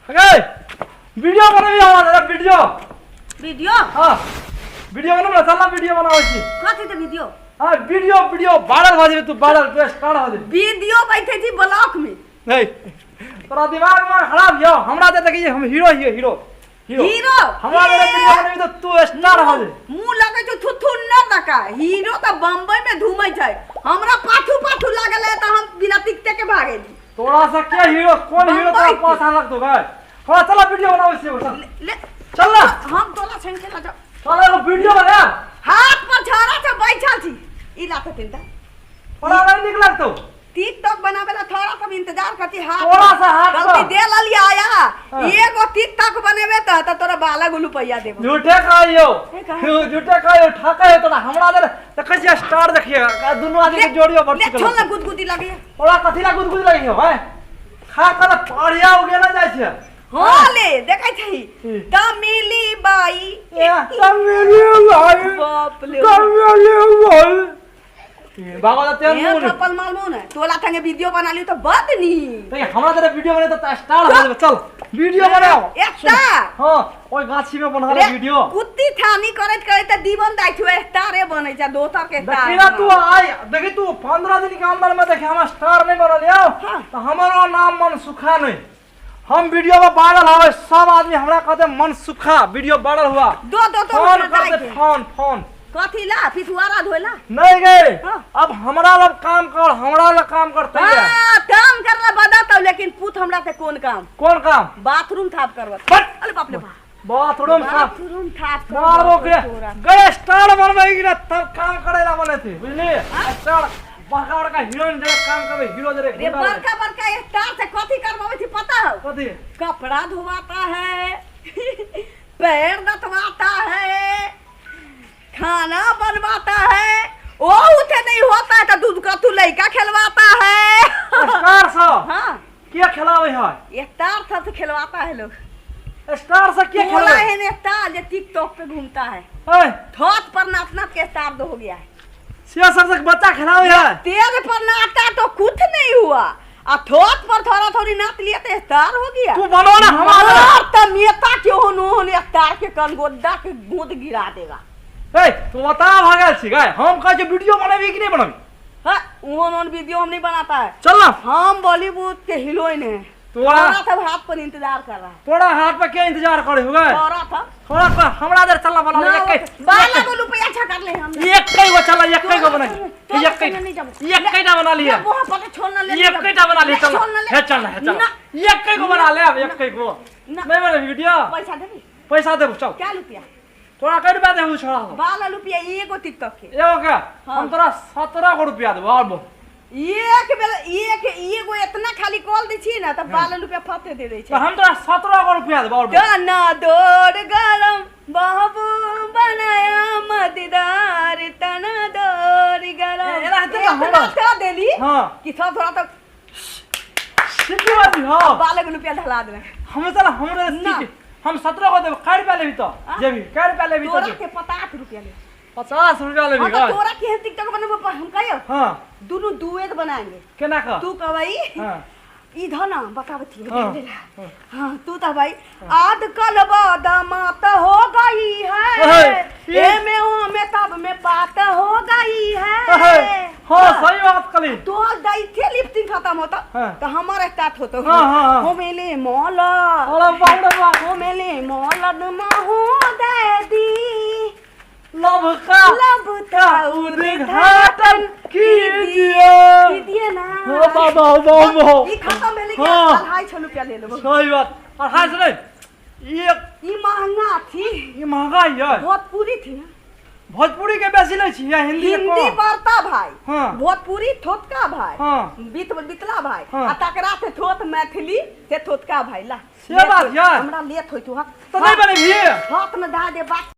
गए वीडियो बनबी हमरा video. Video? हाँ, वीडियो बनब ना, चल ना वीडियो बनाबै छी। कथी ते वीडियो? हाँ, वीडियो वीडियो वायरल भऽ जेबी तू, वायरल, तू स्टार भऽ जेबी। वीडियो बैठे छी ब्लॉक में। नहीं, तोरा दिमाग में खराब यौ, हमरा दे देखी हम हीरो हियो, हीरो हीरो। हीरो? हमरा दे वीडियो बनबी तऽ तू स्टार भऽ जेबी। मुंह लगे छौ थुथु न दका। हीरो तऽ बम्बई में घूमै छै, हमरा पाछू पाछू लागल है तऽ हम बिना टिकटे के भागेली। तोरा से के हीरो, कौन हीरो तोरा बम्बई के। पास आ लगतो भाई? थोड़ा चला वीडियो बनाबै छियै, चल। ले चल ना। हम तोला संग चला जाओ। चल एगो वीडियो बना। हाथ पर झाड़ा से बैठल छी ई लाते तीन ता। तोरा नहीं निक लगतो। टिकटॉक बनावे ला थोड़ा सब इंतजार करती हाथ थोड़ा सा हाथ पर। गलती दे ललिया आया। हाँ। एगो टिकटॉक बनेबे त त तोरा बाला गुलू पैया देबो। झूठे कहियो। हे कहा? झूठे कहियो, ठकै तोरा। हमरा दे देखै छियै स्टार देखिए, दुनू आदमी के जोड़ियो बड़ ले छोड़ ना, गुदगुदी लगे। तोरा कथी ला गुदगुदी लगी हो भाई? खा कर पढ़िया उगे ना जाइ छै। हाँ ले देखै छी की? तमिली बाई। ए तमिली भाई। बाप ले। तमिली भाई बाबा त तेल ए मुन थप्पल मालूम है तोला संगे वीडियो बना लियो तो बद नी। तो हमरा तेरे वीडियो बने त स्टार हो जेबे। चल वीडियो बनाओ। स्टार? हां, ओइ गाछी में बना रे, वीडियो। कुत्ती थानी करैत करैत त दीवन दाइ छौ, स्टारे बनै छै दोसर के स्टार। देखी ना तू आई, देखी तू 15 दिन के अंदर में देखी हमरा स्टार नहीं बनल यौ। हाँ। तो हमारो नाम मन सुखा नहीं, हम वीडियो में वायरल होवे, सब आदमी हमरा कहते मन सुखा वीडियो वायरल हुआ। दो दो दो फोन रुपया दाइ करते के। Phone phone. कथी ला पिछुआरा धोला? नहीं गए। हाँ। अब हमरा लग काम कर, हमरा लग काम करते है। हाँ, काम करला बता लेकिन पूछ हमरा से कौन काम? कौन काम? बाथरूम साफ करवा। बट। अरे बाप रे बाप। बाथरूम साफ। बाथरूम साफ करवा। मारबो के तोरा। गए स्टार बनबै कि ना तब काम करे ला बने थे, बुझली? स्टार बड़का बड़का हीरोइन जरे काम करबे, हीरो जरे रे गुंडा जरे। बड़का बड़का स्टार से कथी करवावे थी पता हो? कथी? कपड़ा धोवाता है, पैर दतवाता है, खाना बनवाता है, ओ उठे नहीं होता है तो दूध का तू लड़का खिलवाता है। स्टार से? हाँ। के खिलावे है? स्टार सब से खिलवाता है लोग। स्टार से के बोला खिलावे है ने स्टार जो टिकटॉक पे घूमता है। ओए। थोत पर नाच नाच के स्टार दो हो गया है। से सब से बच्चा खिलावे है। तेज पर नाचा तो कुछ नहीं हुआ, आ थोत पर थोड़ा थोड़ी नाच लिया तो स्टार हो गया। तू बनो ना हमारा। मार त मेता के हो नो हो स्टार के कनगोदा के गोद गिरा देगा। ए तू बता भागल छी गाय, हम कहै छी वीडियो बनाबी कि नहीं बनाबी? हाँ, ओहन ओहन वीडियो हम नहीं बनाता है। चल ना। हम बॉलीवुड के हीरोइन हैं। तोरा थोड़ा सब हाथ पर इंतजार कर रहा है। तोरा हाथ पर क्या इंतजार करे हुए? थोड़ा था। थोड़ा पर हमरा दर चलना बना ना, एक बारह गो रुपया अच्छा कर ले हम। एक कई गो चला, एक कई गो बना। तोरा एक कई संगे नहीं जाबो। एक कई टा बना लिया। ले, वहाँ पर छोड़ ना ले। एक कई टा बना लिया, चल। छोड़ ना ले। हे चल हे चल। ना। एक कई गो बना ले अब, एक कई गो। ना। नहीं बना वीडियो? पैसा देबी? पैसा देबो चल। क्या रुपया? तोरा कै रुपया देबो छोड़ा? 12 रुपया एगो टिकटॉक के। एगो के? हाँ। हम तोरा 17 गो रुपया देबो और बोल। एक बेर एक एगो इतना खाली कॉल दै छी ना त 12 रुपया फते दे दै तो छै। हम तोरा 17 गो रुपया देबो और बोल। गाना दौड़ गरम बाबू बनाया मददार तना दौड़ गरम। ए, एना हेतै त इतना हमरा। कह देली हाँ। कि सब थोड़ा तक सिटी बात हाँ। 12 रुपया ढला देबै। हम चल हमरा ना। सिटी हम 17 गो देबो, कै रुपया लेबी तो? हाँ? जेबी कै रुपया लेबी तो? तोरा के 50 रुपया ले। 50 रुपया लेबी? हाँ, तो गाय? तोरा के टिकटॉक बनबो हम कहियो। हाँ। दुनू दुएत बनाएंगे। केना का? तू कहबई हाँ। इधर ना बतावती हाँ। हाँ तू तो भाई आद कल बदमात हो गई है, ओए, ए में ओ में तब में बात हो गई है। हाँ सही बात कली। तो दैथे लिफ्टिंग खत्म होता हाँ। तो हमारा स्टार्ट होता। हाँ, हाँ, हाँ। हो मेले मौला। अरे बाप रे बाप। हो मेले मौला माहू दे दी लव का लव का उद्घाटन कीजिए। कीजिए ना। हो बाबा हो बाबा हो। ई खत्म भेलै कि हाँ। 250 रुपया ले लेबो। सही बात। 250 नहीं, ये ई महंगा थी। ये महंगा ही है। भोजपुरी थी ना। भोजपुरी के बेसी लै छी या हिंदी के हिंदी कम? पढ़ता भाई। हाँ। भोजपुरी थोतका भाई। हाँ। बीत बीतला भाई। हाँ। आ तकरा से थोत मैथिली से थोतका भाई ला। से बात यार। हमरा लेट होई तू हाथ। तो नहीं बनेबही? हाथ में धा दे बात।